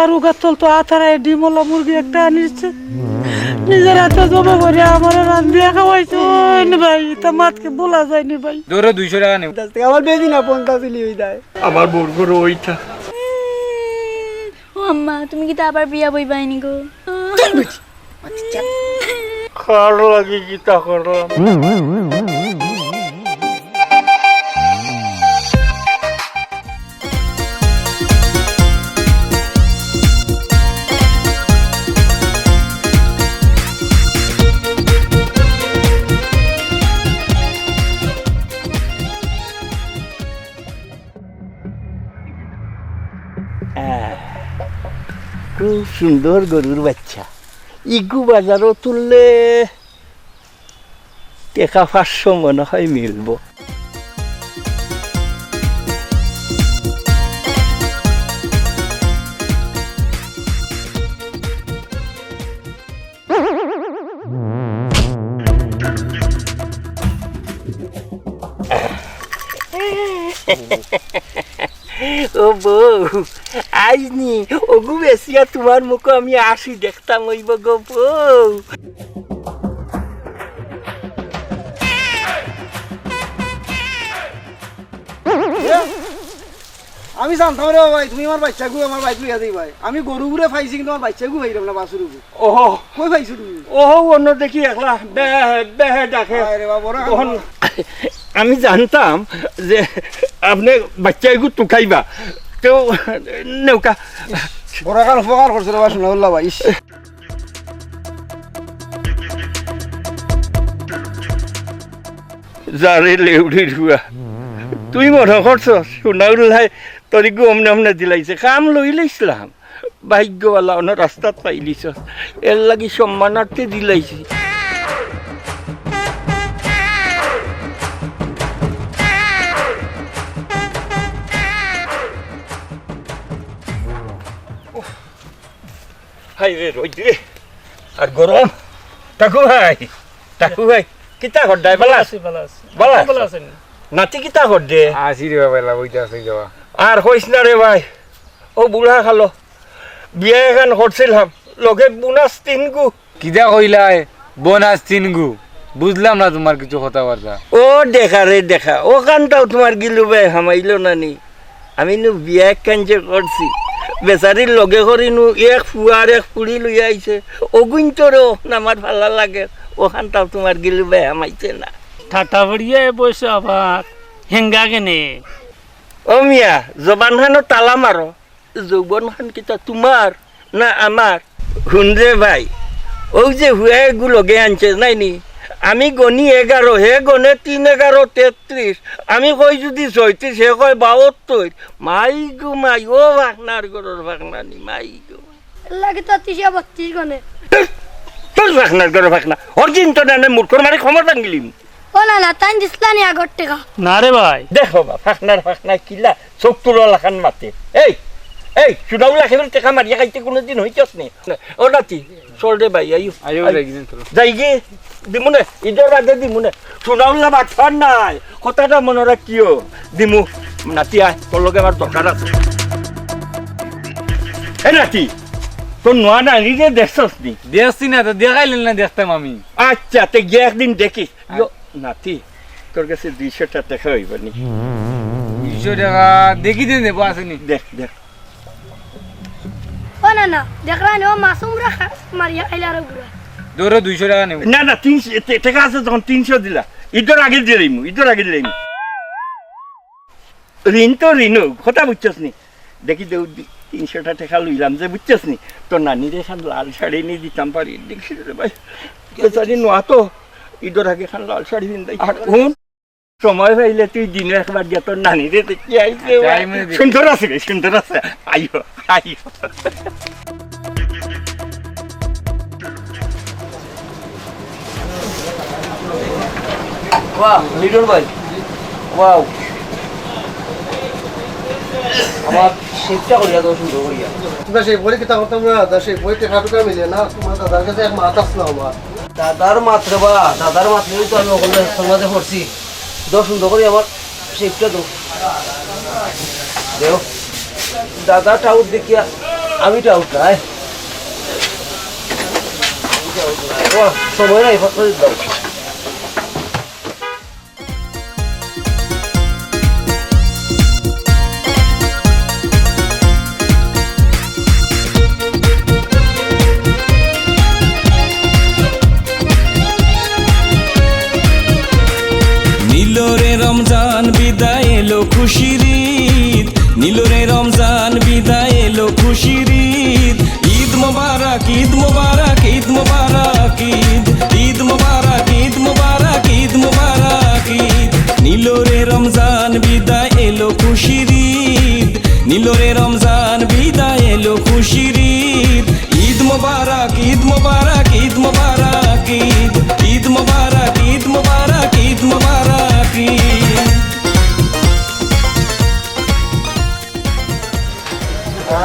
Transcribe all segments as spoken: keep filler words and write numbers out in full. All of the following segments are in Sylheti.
আর উগার তল তো আতারায় ডিমওয়ালা মুরগি একটা আনিছে। নিজের হাতে জবাই করি আমারে রান্ধিয়া খাওয়াইছে। ওই নে ভাই, ইতা মাতকে ভুলা যায়নি ভাই। ধরো দুইশো টাকা নেব। দশ টাকা আমার বেশি না, পঞ্চাশ হইলে হয়ে যায়। আমার বউর ঘরো ওইটা। ও আম্মা, তুমি কিতা আবার বিয়া বইবায়নি গো? কার লাগি কিতা করলাম? আহ, খুব সুন্দর গরুর বাচ্চা। ইগু বাজারো তুললে টেকা পাঁচশো মনে হয় মিলবো। ও বউ, আইজ নি, ওগু বেচিয়া তুমার মুখো আমি আসি দেখতাম অইবো গো বউ। আমি জানতাম রে ভাই, তুমি আমার বাচ্চাগু আমার বাইক লইয়া দিবায়। আমি গরুগুরে পাইছি, কিন্তু আমার বাচ্চাগু পাইলাম না, বাছুরগু। ওহো। কই পাইছো তুমি? ওহো, অন্য দেখি একলা বে, বে ডাকে। আরে বাবা, ওরা ওহন, আমি জানতাম যে আপনে বাচ্চাগু তুকাইবা। তেউ নেউকা। বড় কাল উপকার করছো রে বা, সোনাউল্লা ভাই। ইস। যারে লেউড়ির হুয়া। তুই মনে করছস, সোনাউল্লায় তোর গু অমনে অমনে দিলাইছে। কাম লইলাইছলাম। ভাগ্যবালা অনো রাস্তাত পাইলিছস। এরলাগি সম্মানার্থে দিলাইছি। হায় রে, রইদ রে। আর গরম। টাকু ভাই, টাকু ভাই, কিতা কররায়? ভালা আছি, ভালা আছি। ভালা আছো? ভালা আছেন? নাতি কিতা কররে? আছি রে বাবা, এলা বইতে আছি রে বাবা। আর কইস না রে ভাই, ও বুড়া খালো, বিয়া এখান করছিলাম, লগে বোনাস তিনগু। কিতা কইলায়? বোনাস তিনগু? বুঝলাম না তুমার কিছু কথাবার্তা। ও দেখা রে দেখা, অখানটাও তুমার গিলু ভাই হামাইলো না নি? আমি নু বিয়া একখান যে করছি, বেচারির লগে করি নু এক ফুয়া আর এক ফুড়ি লইয়া আইছে। অগুইন্তরেও আমার ভালা লাগে, অখানটাও তুমার গিলু ভাই হামাইছে না। ঠাটা বাড়িয়া বইছো আবার, হেঙ্গা কেনে? ও মিয়া, জবানখানো তালা মারো। যৌবনখান কিতা তুমার না আমার? হুন রে ভাই, অউ যে হুয়ায়গু লগে আনছে নাই নি, আমি গনি এগারো, হে গনে তিন এগারো তেত্রিশ, আমি কই যদি ছয়ত্রিশ, হে কয় বাহাত্তর। মাই গো মাই, ও ফাকনার ঘরর ফাকনা নি, মাই গো। এর লাগি তো তিশা বত্রিশ গনে। তোর ফাকনার ঘরর ফাকনা, অর দিন তো নানে মুরকর মারি খমর ভাঙ্গিলিম। ও না না, তাইন দিছলা নি আগর টেকা? না রে ভাই। দেখ বাবা, ফাকনার ফাকনা কিলা, চোখ তুলা লাখান মাতে। এই, এই, সোনাউল্লা খেবের টেকা মারিয়া খাইতে কুনুদিন হইছস নি? ও নাতি, চল রে ভাই, আইও। আইও, আই। যাই গিন, চলো। যাই গি, দিমুনে, ইদর আগে দিমুনে। সোনাউল্লা বাটপার নায়, কথাটা মনো রাখিও। দিমু, নাতি আয়, তোর লগে আমার দরকার আছে। এ নাতি, তোর নুয়া নানিরে দেখছস নি? দেখছি না তো, দেখাইলেন না দেখতাম আমি। আচ্ছা, তে গিয়া একদিন দেখিস। ইয়ো, নাতি, তোর কাছে দুইশোটা টেকা অইবো নি? দুইশো টেকা দেখি দিন দেবো, আছে নি? দেখ, দেখ। ও না না, দেখরা নি, ও মাসুমরে খা-, মারিয়া খাইলা আর গুড়া। ধরো দুইশো টেকা নেব। না, না, তিনশো, টে-, টেকা আছে যখন তিনশো দিলা। ইদর আগে দিলাইমু, ইদর আগে দিলাইমু। ঋণ তো ঋণ, কথা বুঝছস নি? দেখি দেউ দি-, তিনশোটা টেকা লইলাম যে, বুঝছস নি? তোর নানিরে এখান লাল শাড়ি নি দিতাম পারি, দেখিস রে ভাই। বেচারি নুয়া তো, ইদর আগে এখান লাল শাড়ি পিন্দাই। আর হুন, সময় পাইলে তুই দিনে একবার গিয়া তোর নানিরে দেখি আইস রে ভাই। আইমু রে। সুন্দর আছে রে, সুন্দর আছে। আইও, আইও। ওয়াও, লিটন ভাই। ওয়াও। আমার শেভটা করিয়া দাও সুন্দর করিয়া। তোমরা সেই বই কিতা করতাম না, তা সেই বই টেকা টুকা মিলে না, তোমার দাদার কাছে এক মাত আছে না আমার। দাদার মাত রে বা, দাদার মাত লই তো আমি ওখানে সমাজে পড়ছি। দাও সুন্দর করি আমার শেভটা দাও। দেও। দাদা টাউট দেখিয়া আমি তো আউট নাই। ও, সময় নাই, ফট করে দাও। নিল রে রমজান বিদায় এলো খুশির ঈদ, নিল রে রমজান বিদায় এলো খুশির ঈদ। ঈদ মোবারক, ঈদ মোবারক, ঈদ মোবারক, ঈদ। ঈদ মোবারক, ঈদ মোবারক, ঈদ মোবারক, ঈদ। নিল রে রমজান বিদায় এলো খুশির ঈদ, নিল রে রমজান বিদায় এলো খুশির ঈদ। ঈদ মোবারক, ঈদ মোবারক, ঈদ মোবারক, ঈদ। ঈদ মোবারক, ঈদ মোবারক, ঈদ মোবারক, ঈদ।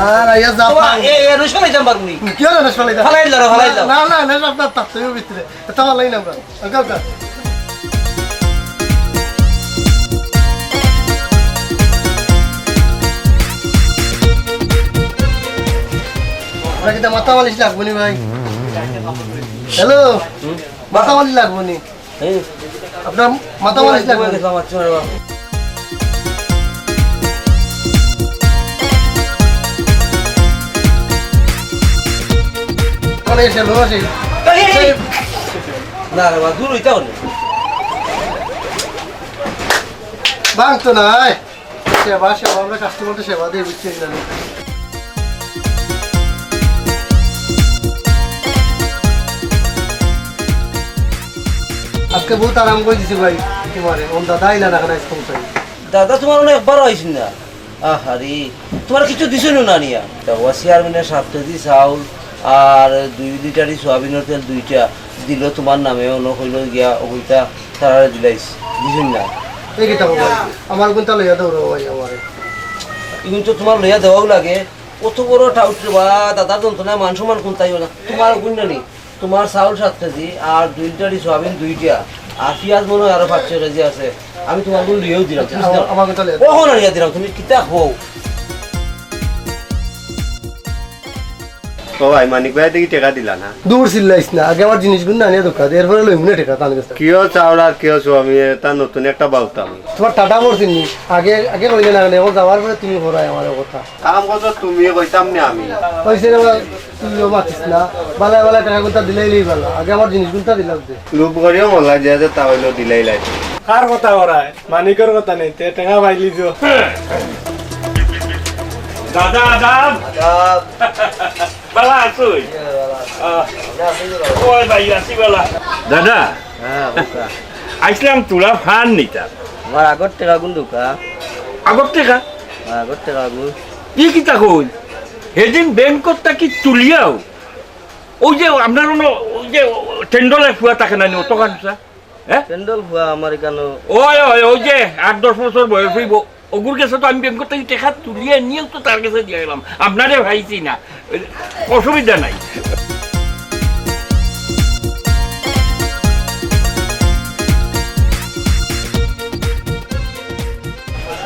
আর আইয়া যা বাবা, পাই। এ, এ, রুশ ফালাই যাম পারবো নি? কি হলো রুশ ফালাই যাম? ফালাই দিলাম, ফালাই দিলাম। না, না, না, আপনার তার তো ভিতরে। এটা ভালোই না আমরা। ওকে, ওকে। আপনার কিতা মাথা মালিশ লাগবো নি ভাই? হ্যালো, মাথা মালিশ লাগবো নি? এই, আপনার মাথা মালিশ লাগবে। ঘুমাই গেছিলাম, আচ্ছা, বাবা। মানে, এসে, লোক আসে। এই, এই, এই। না রে বাবা, দূর হইতে হবে। ভাঙতো না, আয়। সেবা, সেবা, আমরা কাস্টমারকে সেবা দিয়ে বুঝছি না। আজকে বহুত আরাম করে দিছি ভাই তোমারে। ওর দাদা আইলা না কেন আজকে কোথায়? দাদা তোমার অনেক একবার আইসি না। আহারে, তোমার কিছু দিছইন না নিয়া? তা ও চেয়ারম্যানের সাত কেজি চাউল আর দুই লিটারই সয়াবিনের তেল দুইটা দিল তোমার নামে, অনো কইল গিয়া ওইটা তারারে দিলাইস, দিছইন না? এই কিতা কও ভাই? আমার কোনটা লইয়া দেও রে ভাই আমারে? ইগুন তো তোমার লইয়া দেওয়াও লাগে। অত বড় টাউট রে বা, দাদার যন্ত্রণায় মান সম্মান কোনটাইও না। তোমার গুণ না নি, তোমার চাউল সাত কেজি আর দুই লিটারই সয়াবিন দুইটা, আর পিয়াজ মনে হয় আরো পাঁচ ছয় কেজি আছে। আমি তোমার গুণ লইয়াও দিলাম, তুমি আমার, চিন্তা আমার কথা লইয়া ও হো না, ইয়া দিলাম, তুমি কিতা হো? ও ভাই, মানিক ভাই দেখি টেকা দিলা না। দূর চিল্লাইস না, আগে আমার জিনিসগুন না আনিয়া দোকান, এরপরে লইমু না টেকা, তার কাছে। কিয় চাউল আর কিয় সয়াবিন, এটা নতুন একটা বাউতা আমি। তোমার টাটা পড়ছিনি, আগে, আগে কইলে না কেন, এখন যাওয়ার পরে তুমি করাই আমার কথা। কাম করছো তুমি, কইতাম না আমি। কইছে রে বা, তুইও মাতিস না, বালায় বালায় টেকা গুনতা দিলাইলেই ভালা, আগে আমার জিনিস গুনতা দিলাও দে। লোভ করিও মলা দিয়া যে তা হইলো দিলাইলাই। কার কথা করায়? মানিকর কথা নেই, তে টেকা পাইলি তো। দাদা, আদাব। আদাব। বালা আছুই? জি, বালা আছি। আহ। আপনি আছেন নি বালা? ওই ভাই, আছি বালা। দাদা, হ্যাঁ, বুঝা। আইসলাম তুলা ফান নিতাম। আমার আগর টেকা গুন দোকা। আগর টেকা? হ্যাঁ, আগর টেকা গুন। ই কিতা কই? সেদিন ব্যাংকত থাকি তুলিয়াও। ওই যে আপনার অনো, ওই যে টেন্ডলে ফুয়া থাকে না নি, অতখান চা? হ্যাঁ? টেন্ডল ফুয়া আমার এখানো। ওই, ওই, ওই যে আট দশ বছর বয়স হইব, ওগুর গেছে তো আমি ব্যাংক থাকি টেকা তুলিয়া নিয়েও তো তার গেছে দিয়া গেলাম, আপনারে পাইছি না, অসুবিধা নাই।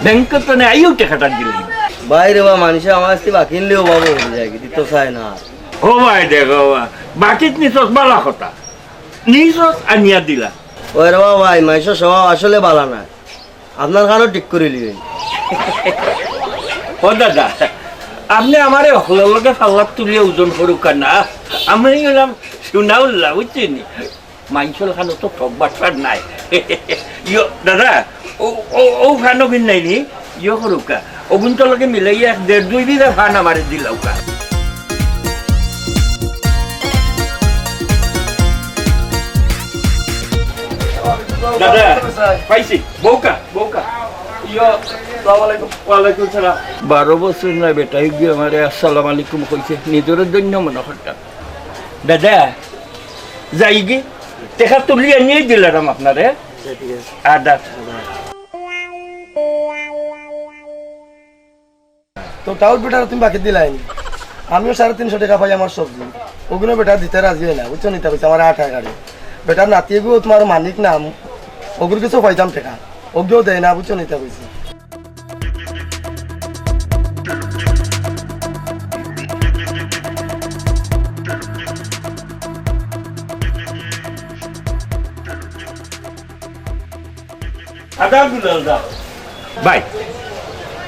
ব্যাংক তো নেই, আইও টেকাটা দিলাম। বাইরে বা মানুষে আমার কাছে বাকি নিলেও বাবু হয়ে যায়, দিতে চায় না। ও ভাই দেখো বা, বাকিত নিছস বালা কথা, নিছস আনিয়া দিলা। ওই রে বাবা, এই মাইনষর স্বভাব আসলে বালা না। আপনার কানো ঠিক করি লিবেন। ও দাদা, আপনি আমারে হকলর লগে পাল্লাত তুলিয়া ওজন করুক্কা না। আমি হইলাম সুনাউল্লাহ, বুঝছেন নি? মাইনষর কানো তো ঠক বাটপার নাই। ইয়ো, দাদা, ও, ও, ও ফানো কিন নাই নি? ইয়ো করুক্কা। ওগুন তো লগে মিলাইয়া এক দেড় দুই বিঘা ফান আমারে দিলাউক্কা। দাদা, পাইছি। বউক্কা, বউক্কা। ইয়ো, আসসালামু আলাইকুম। ওয়ালাইকুম সালাম। বারো বছর না বেটায় গিয়া আমারে আসসালামু আলাইকুম কইছে। নিজরে ধন্য মনে করতাম। দাদা, যাইগি। টেকা তুলিয়া নিয়া দিলাম আপনারে। আচ্ছা, ঠিক আছে। আদাব। তো টাউট বেটারে তুমি বাকি দিলায় নি। আমিও সাড়ে তিনশো টেকা পাই আমার সবজি। ওগুন বেটা দিতে রাজি অয় না, বুঝছো নি? তা কইছে আমার আটা গাড়ি। বেটার নাতি এগু তোমার মানিক নাম, ওগুর গেছেও পাইতাম টেকা। ওগুও দেয় না, বুঝছো নি? তা কইছে। ভাই,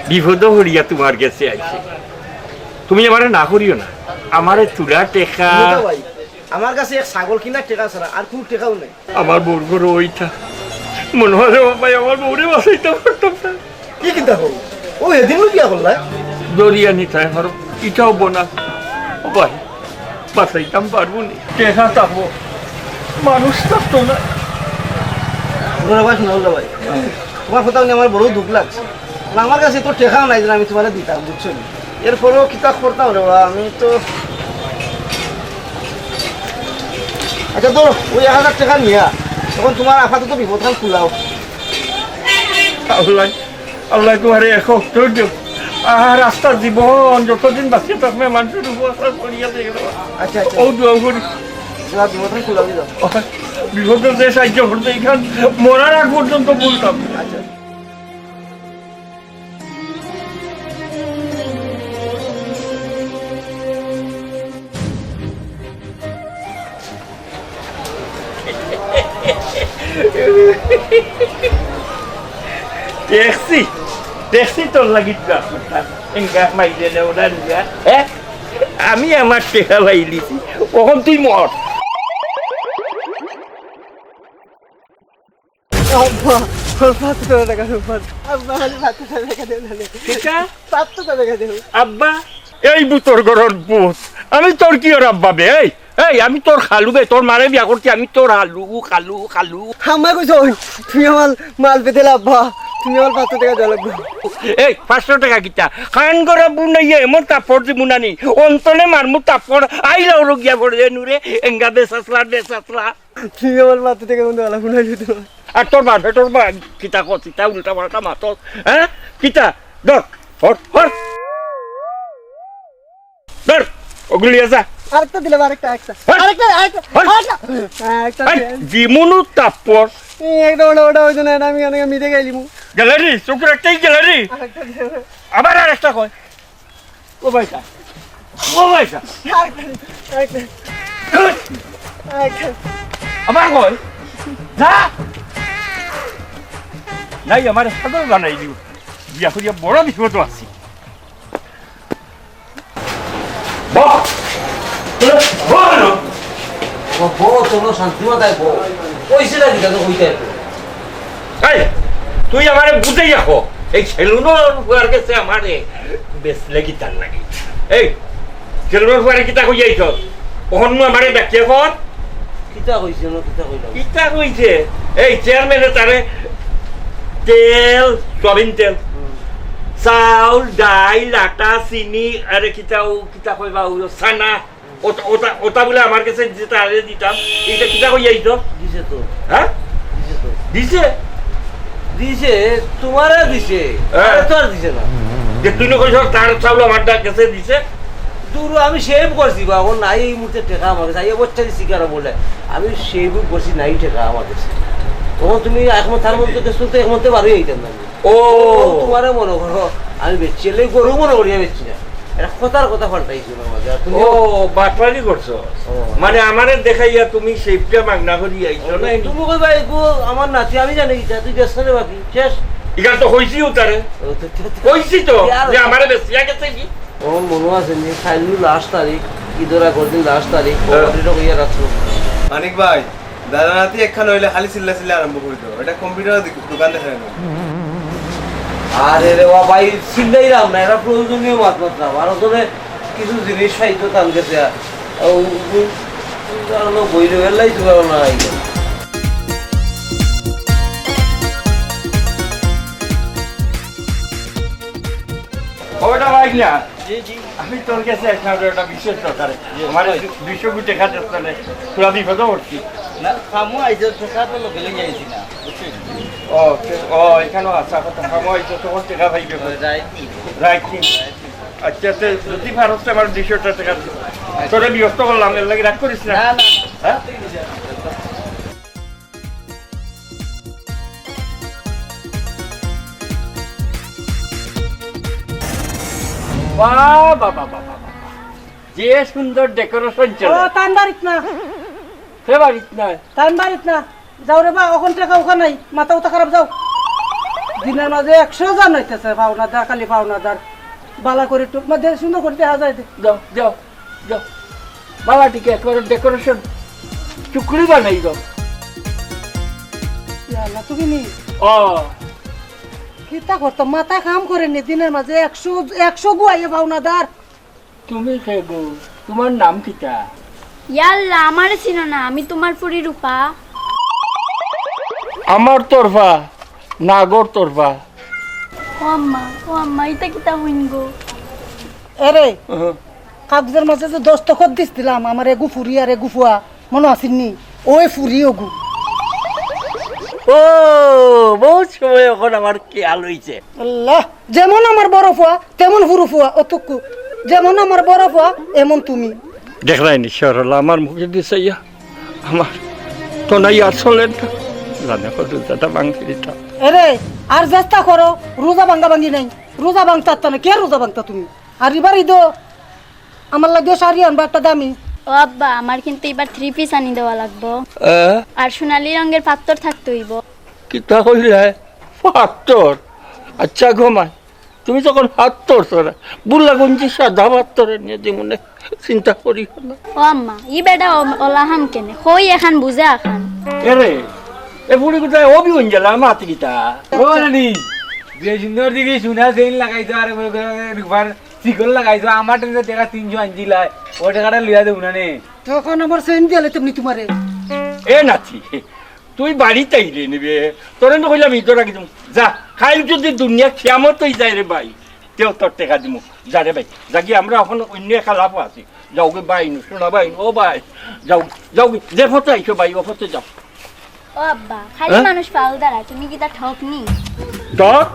বিপদো পড়িয়া তুমার গেছে আইছি, তুমি আমারে না করিও না। আমারে থুড়া টেকা। ভাই, আমার কাছে এক ছাগল কিনার টেকা ছাড়া আর কুনু টেকাও নাই। আমার বউর ঘরো অইতা, মনো অয় রে ভাই, আমার বউরে বাঁচাইতাম পারতাম না। কি কিতা কও? অউ এদিন নু বিয়া করলা? দরিয়া নিতায় পারো, ইটাও বোনা। ও ভাই, বাঁচাইতাম পারবো নি? টেকা থাকবো, মানুষ থাকতো না। হুনো ভাই, হুনো ভাই, তুমার কথা হুনি আমার বড় দুখ লাগছে। আমার কাছে তো টেকাও নাই যে আমি তুমারে দিতাম, বুঝছো নি? এরপরেও কিতা করতাম রে বা, আমি তো। আচ্ছা ধরো, অউ এক হাজার টেকা নিয়া অখন তুমার আপাতত বিপদখান কুলাও। আল্লাহ, আল্লাহ তুমারে এক অক্ত দেও। আর আস্তা জীবন যতদিন বাঁচিয়া থাকমু, মানুষর উপকার করিয়া দেই রে বা। আচ্ছা, আচ্ছা। অউ দোয়া করি। যা, বিপদখান কুলাও, যাও। বিপদে যে সাহায্য করছে, ইখান মরার আগ পর্যন্ত ভুলতাম না। আচ্ছা। দেখছি, দেখছি তোর লাগি দোয়া করতাম। এঙ্গা মাইরে নে ওরা নিয়া, হ্যাঁ? আমি আমার টেকা পাইলিছি, অখন তুই মর। আব্বা, আমার পাঁচশো টেকা দেও, আব্বা। আব্বা, আমার পাঁচশো টেকা দেও না রে। কিতা? পাঁচশো টেকা দেও। আব্বা? এই ভূতর ঘরর ভূত, আমি তোর কিওর আব্বা বে? এই, এই, আমি তোর খালু বে, তোর মারে বিয়া করছি আমি তোর খালু, খালু, খালু। আম্মায় কইছইন, তুমি আমার মাল পেতে আব্বা, তুমি আমার পাঁচশো টেকা দেওয়া লাগবো। এই, পাঁচশো টেকা কিতা? কান গরম বুনাইয়া এমন থাপ্পড় দিমু নানি, অন্তরে মারমু থাপ্পড়, আইলা ওরো গিয়া পড়ে নুরে, এঙ্গা বেসাসলা, বেসাসলা। তুমি আমার মাথা থেকে মনে হয় আলাপ নাই তোমার। আর তোর বাপে তোর বা-, কিতা কস, কিতা উল্টা পাল্টা মাতস, হ্যাঁ? কিতা? ধর, ধর, ধর। ধর, ওগুলি আসা। আরেকটা দিলাম, আরেকটা, আরেকটা। হ্যাঁ? আরেকটা, আরেকটা, হ্যাঁ? আরেকটা, আরেকটা হ্যাঁ? দিলাম। জিমুনু তাপ্পর। এই একটা ওটা, ওটা ওই জন্য এটা আমি অনেক মিঠে খাইলিমু। গ্যালারি, চোখ রাখতেই গ্যালারি। আরেকটা দিলাম। আবার আরেকটা কয়। ও ভাইটা, ও ভাইটা। আবার কই? যা। নাই, আমার সাদর বানাই দিও। বিয়া করিয়া বড় বিপদ আছি। বল। বল। ও বউ, তোমরা শান্তি মাথায় বউ। কইছে না কিতা তো কইতে একটু। এই, তুই আমারে বুঝাইয়া ক। এই সেলুনর ফুয়ার গেছে আমারে বেচলে কিতার লাগি? এই, সেলুনর ফুয়ারে কিতা কইয়া আইছস? অখন নু আমারে ডাকিয়া কর। কিতা কইছে না, কিতা কইলাম? কিতা কইছে? এই চেয়ারম্যানে তারে তেল, সয়াবিন তেল, হুম। চাউল, ডাইল, আটা, চিনি, আরে কিতা ও, কিতা কইবা ও, ছানা, ওটা, ওটা, ওটা বুলে আমার গেছে দিছে, তারে দিতাম। ইটা কিতা কইয়া আইতো? দিছে তো। হ্যাঁ? দিছে তো। দিছে? দিছে, তুমারে দিছে। হ্যাঁ। আরে তো আর দিছে না। যে তুই না কইছস, তার চাউল আমার গেছে দিছে। দূর, আমি সেভ করছি বা, অখন নাই এই মুহূর্তে টেকা আমার গেছে। আইয়া বচ্চা দিছি কারো বলে। আমি সেভ করছি, নাই টেকা আমার গেছে। অখন তুমি এক মাস তার মধ্যে গেছো তো এক মাসে বারোই আইতাম না। ও। ও, তুমারে মনো করো, আমি বেচছি, এলে গরু মনো করিয়া বেচছি না। এটা কথার কথা পাল্টাইছো না আমারে, আর তুমি ও, বাটপারি করছো। ও। মানে আমারে দেখাইয়া তুমি সেভটা মাগনা করি আইছো ও, না? তুমি কইবা, "এগো আমার নাতি, আমি জানি কিতা, তুই দেশ না বাকি, শেষ।" ইখান তো কইছিও তারে। ও, তো, তো, তো, কইছি তো, আর যে আমারে বেচিয়া গেছে কি? ও, মনো আছে নি, কাইল নু লাস্ট তারিখ, ইদর আগর দিন লাস্ট তারিখ, হ্যাঁ। কমিটিটা কইয়া রাখছো। মানিক ভাই, দাদা নাতি একখান অইলে খালি চিল্লা চিল্লা আরম্ভ করি দেও। এটা কম্পিউটার দোকান দেখা না। আরে রে বাবা, এই চিল্লাইলাম না, এটা প্রয়োজনীয় মাত মাতলাম। আর ওখানে কিছু জিনিস পাইতো তার গেছে। আর ও, ও, ও কারণে বই রে, এলাই তো কারণ নাই। ওটা ভাই না। জি, জি। আমি তোর গেছে আইছি, আমার একটা বিশেষ দরকারে। জি, আমার ভাই। দু-, দুইশো কোটি টাকা দরকারে, তোরা বিপদে পড়ছি। না, কামো আইছে, টাকা তো লগে লগে আইছি না, বুঝছিস? ও, তে-, ও, এখানেও আছে, এখন তো কামো আইছে, তখন টাকা পাইবে। রাইট। রাইট। আচ্ছা, তে যদি পারস তো আমার দুইশো টাকা দে। আচ্ছা। তোরে বিরক্ত করলাম, এর লাগি রাগ করিস না। না, না, না। হ্যাঁ? বাহ, বাহ, বাহ। যে সুন্দর ডেকোরেশন চলে। ও, তান বাড়িত না। সে বাড়িত নাই। তান বাড়িত না। যাও রে বা, অখন টাকা উকা নাই। মাথা উতা খারাপ, যাও। দিনর মাঝে একশো জন আইতাছে পাওনাদার, খালি পাওনাদার। বালা করি টুকমা দে, সুন্দর করি দেখা যায় দে। যাও, যাও, যাও। বালা ঠিক একবারে ডেকোরেশন চুকরি বানাই দাও। ইয়া আল্লাহ, তুমি নি? ও। কিতা করতো? মাথা কাম করে নি দিনর মাঝে একশো, একশো গু আইয়ে পাওনাদার। তুমি কে গো? তোমার নাম কিতা? ইয়াল্লা, আমারে চিনো না? আমি তোমার ফুরি রূপা। আমার তরফা, নাগর তরফা। ও আম্মা, ও আম্মা, ইতা কিতা হইন গো? এরে, হুম। কাগজের মাঝে যে দস্তখত দিছিলাম, আমার এগু ফুরি আর এগু ফুয়া, মনো আছিল নি? ওই ফুরি ওগু। ও, বহুত সময় এখন আমার খেয়াল হইছে। আল্লাহ, যেমন আমার বড় ফুয়া, তেমন ফুরু ফুয়া, অতক্কু। যেমন আমার বড় ফুয়া, এমন তুমি। দেখরায়নি সরলা আমার মুখে দিছে ইয়া, আমার তো নাই আর চলের না। জানে কত দাদা ভাঙতে দিতাম। এরে, আর চেষ্টা করো, রোজা ভাঙ্গা ভাঙ্গি নাই। রোজা ভাঙতা আত্তা না, কে রোজা ভাঙতা তুমি? আর এবার ঈদো আমার লাগে শাড়ি আনবা একটা দামি। ও আব্বা, আমার কিন্তু এবার থ্রি পিস আনি দেওয়া লাগবো। এ? আর সোনালী রঙের পাত্তর থাকতে হইব। কিতা কইলে? পাত্তর? আচ্ছা গো মাই, তুমি যখন পাত্তর ছাড়া, বুল্লা গঞ্জি সাদা পাত্তরে নিয়ে দিমুনে, চিন্তা করিও না। ও আম্মা, ই বেটা অ-, অলাহাম কেনে? কই এখান বুঝে আখান। এরে, এ ফুড়ি কোথায় অবি অঞ্জলা মাত কিতা? ও রানী, যে সুন্দর দিকে সোনা চেইন লাগাইছো আর রূপার শিকল লাগাইছো, আমার টেনে টাকা তিনশো আনছিলাই, ও টাকাটা লইয়া দেবো না নে। তখন আমার চেইন দিয়া লইতাম নি তোমারে। এ নাতি, তুই বাড়িত আইলে নিবে, তোরে না কইলাম ইতো রাখি দিমু। যা, খাইল যদি দুনিয়া কিয়ামত হই যায় রে ভাই, তেও তোর টাকা দিমু। যা রে ভাই, যাগি, আমরা এখন অন্য এক আলাপও আছি। যাওগি ভাই নু, শোনা ভাই নু, ও ভাই, যাও, যাওগি, যে পথে আইছো ভাই, ও পথে যাও। ও আব্বা, খালি হ্যাঁ? মানুষ ফাউল দাঁড়া, তুমি কিতা ঠক নি? ঠক?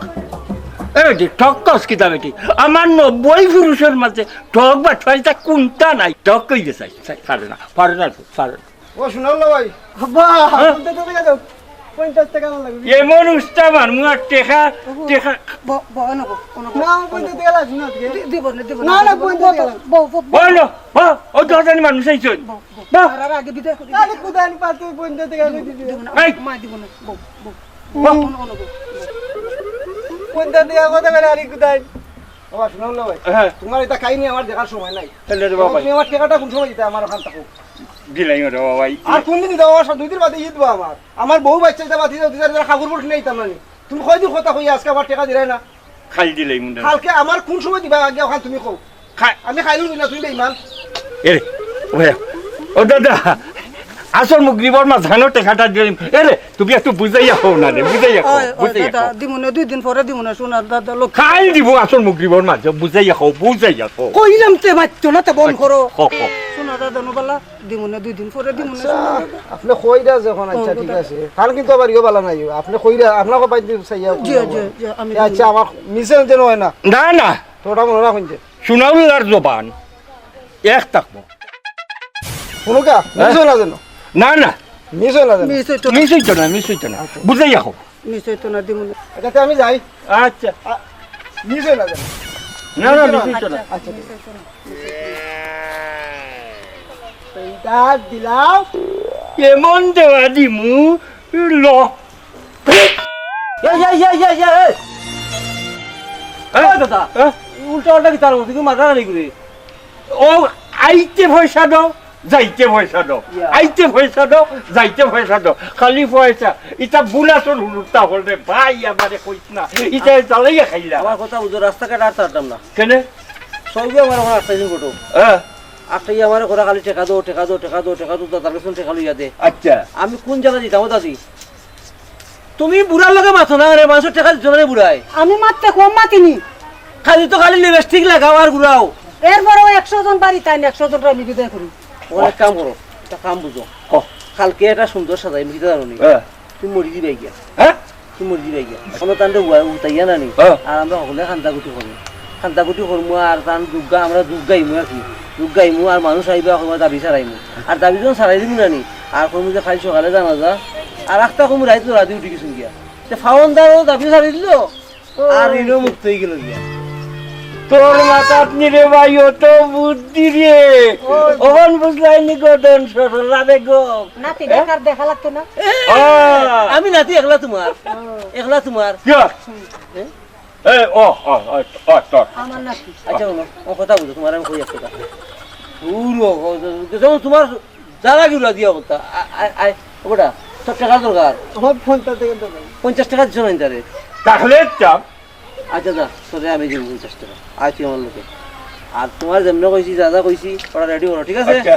এ বেটি, ঠক কস কিতা বেটি? আমার নব্বই পুরুষের মাঝে ঠক বা ঠয়টা কোনটা নাই? ঠক কই গেছে? পারে না, পারে না, পারে না। ও সোনাউল্লাহ ভাই। আব্বা, হ্যাঁ? পঞ্চাশ টাকা দাও। পঞ্চাশ টাকা আমার লাগবে। এমন উস্তা মারমু আর টেকা, ওহো। টেকা। ব-, ব-, অনো ব-, অনো ব-, না, আমার অনো পঞ্চাশ ব-। টাকা লাগবে না আজকে। দি-, দিব না, দিব না, না, না, দিব না, পঞ্চাশ টাকা লাগবে। ব-, ব-, ব-, বলো, ব-, ও তো জানি মানুষ আইছইন। ব-, ব-, ব-। আর, আর আগে বিদায় করি। আরে কোথায় আমি পাঁচ পঞ্চাশ টাকা দিব, আমি দিব না। এই। মা দিব না। ব-, ব-, ব-, অনো, অনো ব-, ব-। পঞ্চাশ টাকা কথা বলে আরে কোথায়? বাবা, সোনাউল্লাহ ভাই, হ্যাঁ। তোমার এটা কাহিনী আমার দেখার সময় নাই। তাহলে রে বাবা। তুমি আমার টাকাটা কোন সময় দিতে আমার ওখান থাকো? দিলাই রে বাবা ভাই। আর কোন দিন দিতে বাবা? দুই দিন বাদে ঈদ বা আমার। আমার বউ বাচ্চা এটা বাদ দিয়ে দিতে, তারা কাপড় পরে কিনে দিতাম না নি। তুমি কয়দিন কথা কই আজকে আবার টাকা দিলাই না? খাই দিলাই মুন্ডা। কালকে আমার কোন সময় দিবা আগে ওখান তুমি কও। খাই। আমি খাইলু না, তুমি বেইমান। এ রে, ও ভাই, ও দাদা, আসল মুগরিবর মাঝখানো টাকাটা দিলাম। এ রে, তুমি একটু বুঝাইয়া কও না রে, বুঝাইয়া কও, ওই, ওই বুঝাইয়া দাদা, কও। দিমুনে দুই দিন পরে দিমুনে, সোনার দাদা, লোক। খাই দিব আসল মুগরিবর মাঝে, বুঝাইয়া কও, বুঝাইয়া কও। কইলাম তে মাততো না, তে বন্ধ করো। কও, কও। সোনার দাদা, নো বালা, দিমুনে দুই দিন পরে দিমুনে, আচ্ছা, সোনার দাদা। আপনি কইরা যখন, ও, আচ্ছা, ঠিক দাদা। আছে। কাল কিন্তু আবার ইয়ে বালা নাই, আপনি কইরা, আপনার কপাল দিয়ে চাইয়া জি, কইরা জি, বলেন। জি, আমি এ, আচ্ছা, দিমুনে। আমার মিসে যেন হয় না। না, না। তো ওটা মনে রাখুন যে। সোনাউল্লার জবান এক থাকবো। শুনুকা, হ্যাঁ? মিস হয় না যেন। না, না। মিস হয় না যেন। মিস হইতো না। মিস হইতো না, মিস হইতো না। আচ্ছা। বুঝাইয়া কও। মিস হইতো না, দিমুনে। আচ্ছা, তে আমি যাই। আচ্ছা। আ, মিস হয় না যেন। না, না, মিস হইতো না। আচ্ছা, ঠিক আছে। মিস হইতো না। এইটা দিলাম। এমন দেওয়া দিমু, ল। এই, এই, এই, এই, এই, এই। হ্যাঁ? ওই দাদা, হ্যাঁ? উল্টা উল্টা কি তার মধ্যে কি মাথা খালি করে? ও আইতে পয়সা দাও, যাইতে পয়সা দাও, ইয়া। আইতে পয়সা দাও, যাইতে পয়সা দাও, খালি পয়সা। ইটা বুলাসর হুলুর তা হল রে ভাই, আমারে কইস না, ইটা জ্বালাইয়া খাইলা। আমার কথা বুঝো, রাস্তাঘাট আর ছাড়তাম না। কেনে? সবই আমার এখন আটটাই দিন ঘটো। হ্যাঁ। আটটাই আমারে করা খালি টেকা দাও, টেকা দাও, টেকা দাও, টেকা দাও, দাদার কাছে টেকা লইয়া দে। আচ্ছা। আমি কোন জায়গা দিতাম ও দাদি? তুমি বুড়ার লগে মাতো না রে, মানুষের টেকা দিত না রে বুড়ায়। আমি মাততে কম মাতিনি। খালি তো খালি লিপস্টিক লাগাও আর ঘুরাও। এরপরেও একশো জন বাড়িত আইন, একশো জনরে আমি বিদায় করি। ওর এক কাম করো, একটা কাম বুঝো। ক। কালকে একটা সুন্দর সাজাই, আমি কিতা জানো নি? হ্যাঁ। তুমি মরি দিবাই গিয়া। হ্যাঁ? তুমি মরি দিবাই গিয়া। কোনো তান্ডে উয়া-, উতাইয়া না নি। হ্যাঁ। আর আমরা হকলে কান্দাকুটি করমু। কান্দাকুটি করমু আর তান দুগ্গা, আমরা দুগ্গাইমু আর কি। দুগ্গাইমু আর মানুষ আইবা, হকলে দাবি সারাইমু। আর দাবি যখন সারাই দিমু না নি, আর কইমু যে কাইল সকালে জানাজা, আর আখতা কইমু রাইত রাতি উঠি গেছুন গিয়া। তে ফাওনদারও দাবি সারাই দিল, আর ঋণও মুক্ত হয়ে গেল গিয়া। তোর মাথাত নি রে ভাই, অত বুদ্ধি রে। অখন বুঝলায়নি গো, ধন সরলা বেগম। নাতি হ্যাঁ? দেখার দেখা লাগতো না। হ্যাঁ। আমি নাতি একলা তোমার। একলা তোমার। ইয়া। হ্যাঁ? এ, ও, ও, ও, ও, তোর। আমার নাতি। আচ্ছা, হুনো, ও কথা বুঝো, তোমার আমি কই একটা কথা। দূর ও, ও, ও, যেমন তোমার যারা কি উড়া দিয়া কথা। আ-, আ-, আ-, ওটা, তোর টেকা দরকার। আমার পঞ্চাশ টেকা দরকার। পঞ্চাশ টেকা দিছো না ইন্টারে? তাহলে চাপ। আচ্ছা, যা, তোরে আমি দিমু পঞ্চাশ টেকা। আয় তুই আমার লগে। আর তোমার যেমনে কইছি, যা যা কইছি, ওটা রেডি করো, ঠিক আছে? আচ্ছা।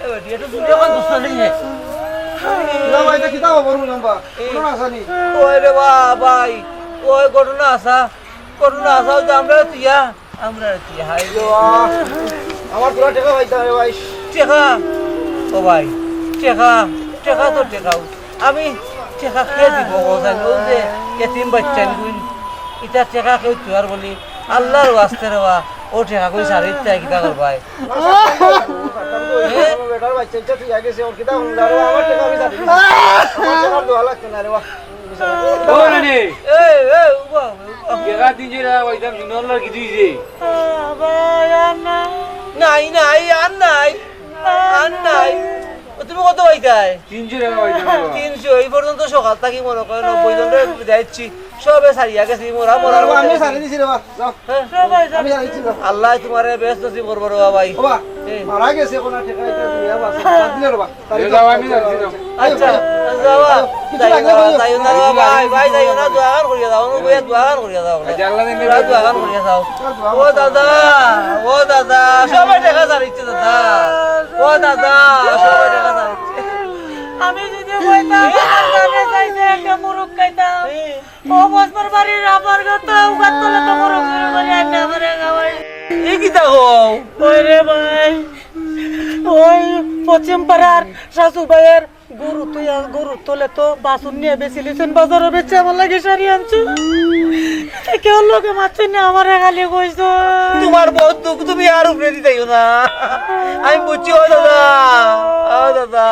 এ বেটি, এটা দুনিয়া কোন দোস্ত নেই রে? না ভাই, এটা কিতা খবর হুনলাম বা? ঘটনা আসানি? ওই রে বা ভাই, ওই ঘটনা আসা, ঘটনা আসা, ওই যে আমরা তিয়া, আমরা তিয়া, হাই রে। বাহ, আমার পুরা টেকা পাইতাম রে ভাই। টেকা? ও ভাই, টেকা, টেকা তো টেকাও। আমি টেকা কে দিব, ও জানি, ওই যে এতিম বাচ্চা গুইন, এটা টেকা কেউ তুই আর বলি, আল্লাহর ওয়াস্তে রে বা, ও টেকা কই সারি ইচ্ছা কিতা করবায়? বেটার বাচ্চা ইচ্ছা ঠিক আছে, ওর কিতা হুনলা রে বা, আমার টেকা আমি সারি দিছি। আমার টেকার দোয়া লাগতো না রে বা। ও রে। এই, এই, উবা, উবা। টেকা তিনশো টেকা পাইতাম, জুনিয়র লগে কিছু হইছে? ভাই, আর নাই। নাই, নাই, আর নাই। আর নাই। ও, তুমি কত পাইতায়? তিনশো টেকা পাইতাম। তিনশো, এই পর্যন্ত সকাল থাকি মনে করে নব্বই জনরে যাইছি। সবে সারিয়া গেছি, মরা, মরা, রে বা, আমি মরা। সারি দিছি রে বা, যাও। হ্যাঁ? সবাই আমি সারি দিছি, যাও। আল্লাহ তোমারে বেহেস্ত নসিব করবো রে বা ভাই। ও বা, এই। মারা গেছে, কোন টেকা এটা দিয়া বাঁচা, বাদ দিলে রে বা। এ যাও, আমি যাচ্ছি, যাও। আচ্ছা, যাও। কিছু লাগলে বলো। যাইও না রে বা ভাই, ভাই, যাইও না, দোয়া করিয়া যাও, ওই দোয়া করিয়া যাও। আচ্ছা, আল্লাহ দিন দোয়া করিয়া যাও। ও দাদা, ও দাদা, সবাই টেকা সারিছে দাদা। ও দাদা, সবাই টেকা সারিছে। আমি যদি কইতাম, আমি চাইছি একটা মুরগ খাইতাম। ও বসবার বাড়ির আমার কথা, উগার তলে তো মুরগ চুরি করি আনলে আমারে খাওয়াই। এই কিতা কও? ওই রে ভাই, ওই পশ্চিম পাড়ার শাশু ভাইয়ের গরু তুই, গরুর তলে তো বাছুর নিয়ে বেশি লিছেন বাজারো, বেচে আমার লাগি শাড়ি আনছো। কেউ লোকে মারছে না, আমারে খালি কইছো। তোমার বউত দুখ তুমি আর উপরে দিতাইও না। আমি বুঝছি, ও দাদা, ও দাদা।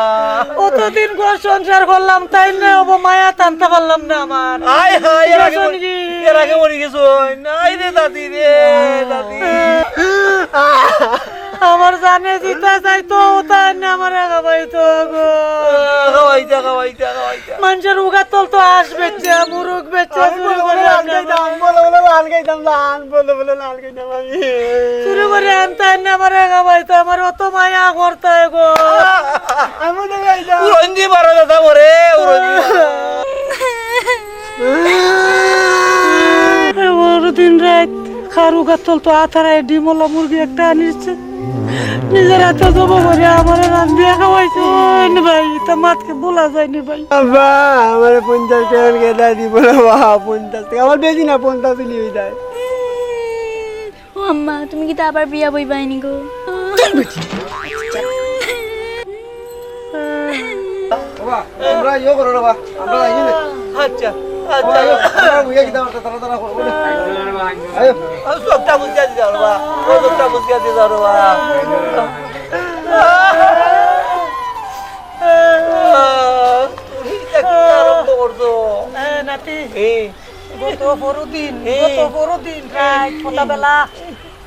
অতদিন ঘর সংসার করলাম, তাই না, ও মায়া টানতে পারলাম না আমার। হায় হায়, এর আগে মরি, এর আগে মরি গেছো। নাই রে দাদি রে, দাদি। আমার জানে জিতা যাইতো, ওটা না আমার খাওয়াইতো গো। খাওয়াইতা, খাওয়াইতা, খাওয়াইতা। মানুষের উগার তল তো আস বেচছে, মুরগ বেচছে, আমি চুরি বলে করে বলে লাল রান্না খাইতাম, করে। বলে বলে লাল খাইতাম, লাল, বলে বলে লাল খাইতাম আমি। চুরি করে আনতে আনতে আমার খাওয়াইতো, আমার অত মায়া করতে গো। আমি তো খাইতাম। উড়ন্দি মারো দাদা মরে, উড়ন্দি মারো। বড় দিন রাত খারু গাতল তো আথারায় ডিমলা মুরগি একটা আনিছে। নিজের হাতে জবো করে আমারে রান্ধিয়া খাওয়াইছইন ভাই, ইতা মাতকে ভুলা যায়নি ভাই। আব্বা, আমারে পঞ্চাশ টেকা গেদা দিব না বা, পঞ্চাশ টেকা। আমার বেশি না, পঞ্চাশ নিয়ে যায়। ও আম্মা, তুমি কিতা আবার বিয়া বইবায়নি গো? বাবা, আমরা ইয়ে করো রে বা, আমরা যাই রে। আচ্ছা, আচ্ছা। বাবা, আইও, আমরা বুঝে কিতা করতে, তাড়া, তাড়া করো, বলে। আইও। আমি সবটা বুঝিয়া দিতে পারবো বা, ও সবটা বুঝিয়া দিতে পারবো বা। তুমি এটা কি আরম্ভ করছো? এ, নাতি। এ। গত পরদিন, এ। গত পরদিন রাত, এ। সকালবেলা।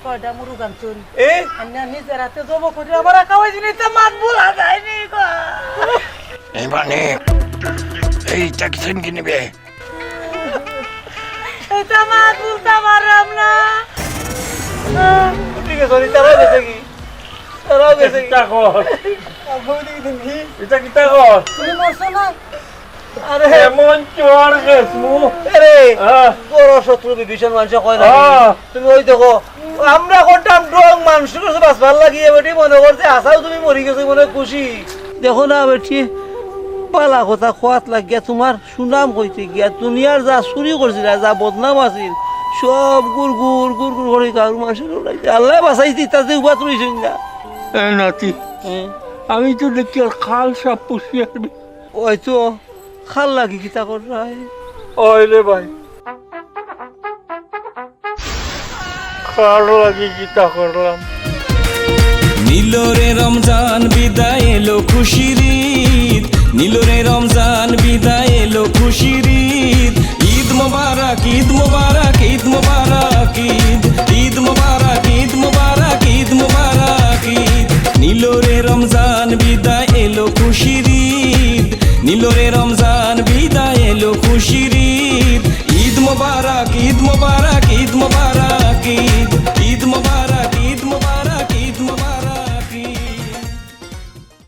কয়টা মুরগ আনছুন? এ? আন্না নিজের হাতে জবো করে আমার খাওয়াইছুন, ইতা মাত ভুলা যায়নি গো। এই মানে, এই ট্যাক্সিন কি নিবে? ইতা মাত ভুলতে পারলাম না। ঠিক আছে, sorry, তারাও গেছে কি? তারাও গেছে কি? কিতা কর? আব্বু দেখি তুমি। ইতা কিতা কর? তুমি মরছো না? আরে। এমন চড় গেছমু। আরে, হ্যাঁ। বড় শত্রু বিভীষণ মানুষে কয় না। হ্যাঁ। তুমি ওই দেখো, আমরা করতাম ঢং মানুষর কাছে বাঁচবার লাগি, এ বেটি মনে করছে আসাও তুমি মরি গেছো, মনে খুশি। দেখো না বেটি, বালা কথা খোয়াত লাগিয়া তোমার সুনাম কইতে গিয়া দুনিয়ার যা চুরি করছিল, যা বদনাম আছিল, সব গুড় গুড় গুড় গুড় করে গাঁওর মানুষের উড়াইছে। আল্লাহ বাঁচাইছে, তাতে উবাত রইছইন না। এ নাতি, হুম। আমি তো দেখি আর খাল সাপ পুষি আর ওই তো খাল লাগি কিতা কররায়? ওই রে ভাই। খাল লাগি কিতা করলাম? নিল রে রমজান বিদায় এলো খুশির ঈদ, নিল রে রমজান বিদায়, এলো খুশির ঈদ। ঈদ মোবারক, ঈদ মোবারক, ঈদ মোবারক, ঈদ। ঈদ মোবারক, ঈদ মোবারক, ঈদ মোবারক, ঈদ। নিল রে রমজান বিদায়, এলো খুশির ঈদ। নিল রে রমজান বিদায়, এলো খুশির